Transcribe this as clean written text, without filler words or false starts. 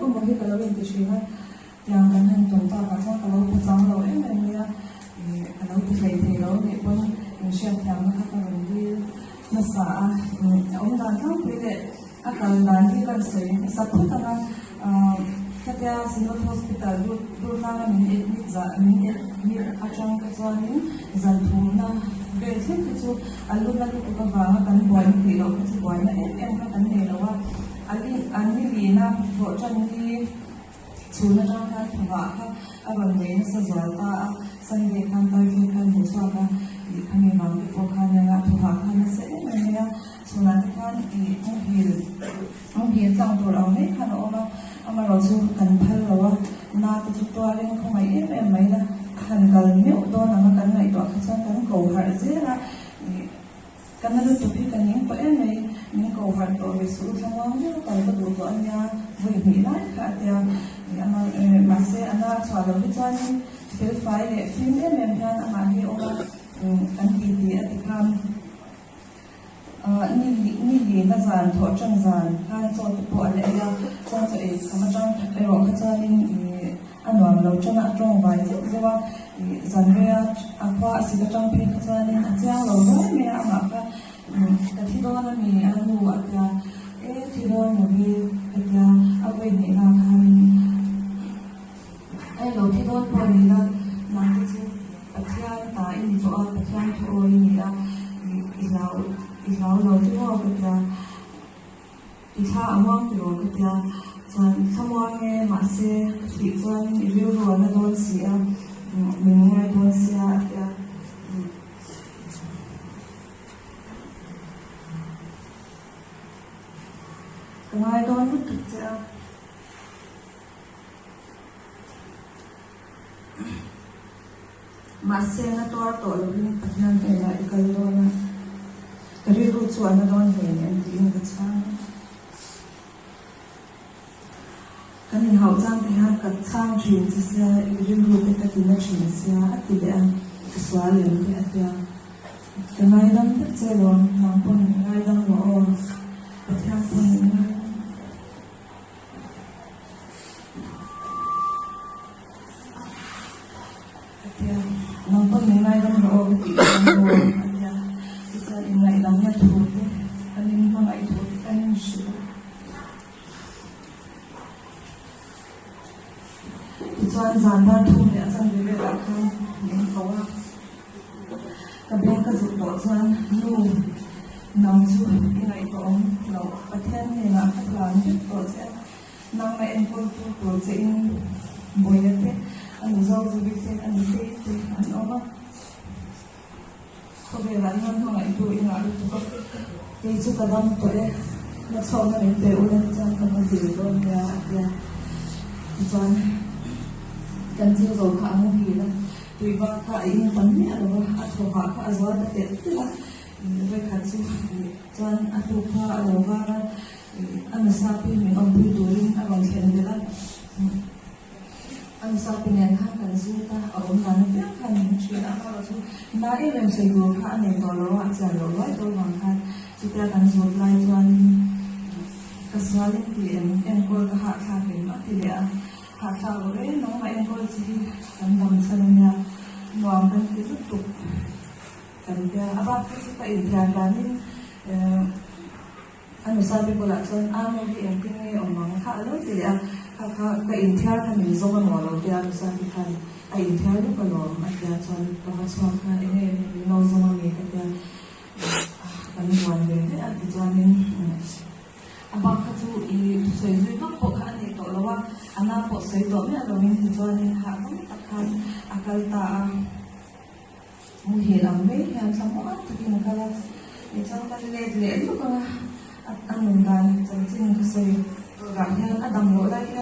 amaw hi ka lo inti thin a, tiang kan han tawn takah chuan ka lo pachang lo em em mai a, ih ka lo ti hlei thei lo anih pawn inhriatthiamna kha ka rawn dil hmasa a, a awm dan tlangpui leh a kal dan hi ka sawi hmasa phawt ang a, khatia Synod Hospital Durtlanga min admit zah min admit atang kha chuanin zan thumna vel thleng te chu a lu na lutuk avanga kan buaina tih loh kha chu buaina em em kha kan nei lo a, a ni lina hlawh tan hi chhun atang khan thawhah kha a rawn nei nasa zual ta a, Sunday khan Thursday khan hmu chhuak a, ih khami vang te pawh khan nia thawhah khan nasa em em mai a, chhunah te khan ih muhil muhil tlang tur ang mai khan a awm a, amaherawh chu kan phal lo a, na te chu tuarin khawngaih em em mai la, a han kal meuh dawn ang a kan ngaihtuah kha chuan kan ko harh zel a, ih. Ka na lutuk hi ka ning tawh em mai, min ko harh tawh ve suh u thlamuang deuh a kal ka duh tawh a nia, vawi hnih lai kha a tia. Mahse a na a chhuah loh hi chuanin fel fai leh fim em em hian amah hi a awm a, kan ti ti a ti kha. Ni lina zan thawh ṭan zan khan chaw te pawh a la ei a, chuan chaw ei kham aṭang erawh kha chuanin A nuam lo ṭan a, a ṭawng vai zeuh zeuh a, ih zanreia a khua a sik aṭang phei kha chuanin a chiang lo ruai mai a, amah kha ka thi dawn a mi a nu a tia, e thi dawn lo ve ka tia, a vawi hnehna khanin e lo thi dawn pawh ni la, nang te chu Pathian ta i ni tawh a, Pathian thu awi i ni a, ih i hlau i hlau lo chu maw ka tia. I thla a muang tiraw ka tia, chuan thla muang e, mahse ka thih chuanin i rilru a na dawn si a, min ngai dawn sia a tia. Ka ngai dawn lutuk che a. Mahse na tuar tawh lovin Pathian hnenah i kal dawn a, ka rilru chu a na dawn hle ni an tiin ka chhang a. Kan inhauh chang te hian ka chhang thin che sia, i rilru te ka ti na thin sia a ti leh a, ka sual em te a tia. Ka ngaidam vek che lawm, nang pawn i ngaidam rawh aw, Pathian pawn i ngaidam. A tia, Nang pawn min ngaidam rawh aw ka tih chuan aw a tia, tichuan inngaidamna thu te kan inhmangaih thu te kan inhrilh a. Tichuan zan dar thum leh a chanve velah khan min ko a, ka beng ka zuk tawh chuan nu nang chu i ngaihtuah awm loh Pathian hnenah ka hlan vek tawh che a, Nangma enkawltu tur che in Bawia te, a nu Zozuvi te, a nu Tei te an awm a. Khawvelah hian hmangaihtu i ngah lutuk a, kei chu ka dam tawh e, na chhuakna min pe ula chuan ka muhil dawn nia a ti a. Tichuan kan thil zo kha a muhil a, tui bak kha a in tam miah lo a, a thawhah kha a zual ta telh telh a, vawikhat chu chuan a tuk kha a lo var a. A nusapi min awmpui turin a rawn thlen belh a, a nusapi nen khan kan zut a, a awm dan apiang khan min hria a, amaherawh chu na em em sawi tur kha a nei tawh lo a, a chian loh ruai tawh avang khan chutia kan zut lai chuanin ka sualin ti em enkawl ka hahthlak em a ti leh a, hahthlak loh e nangmah enkawl chi hi kan dam chhan a nia, nuam kan ti lutuk kan tia, a bak kha chu ka inthian danin. A nusa te bulah chuan a nu hi engtin nge awm ang kha a lo ti leh a, kha kha ka inthiar kha min zawng amaw lo tia nusa te khan a inthiar luk alawm a tia chuan ka va chhuak kha enge min lo zawng ami ka tia kan buan ve daih a tichuanin a bak kha chu i thusawi zui vak pawh kha a nei tawh lo a, a na pawh sawi tawh miah loin tichuanin hahdam tak khan a kal ta a. Muhil ang mai hian thlamuan takin a kal a, tichuan kan let leh luk ang a, a nun dan chanchin ka sawi turah hian a dam loh lai hian.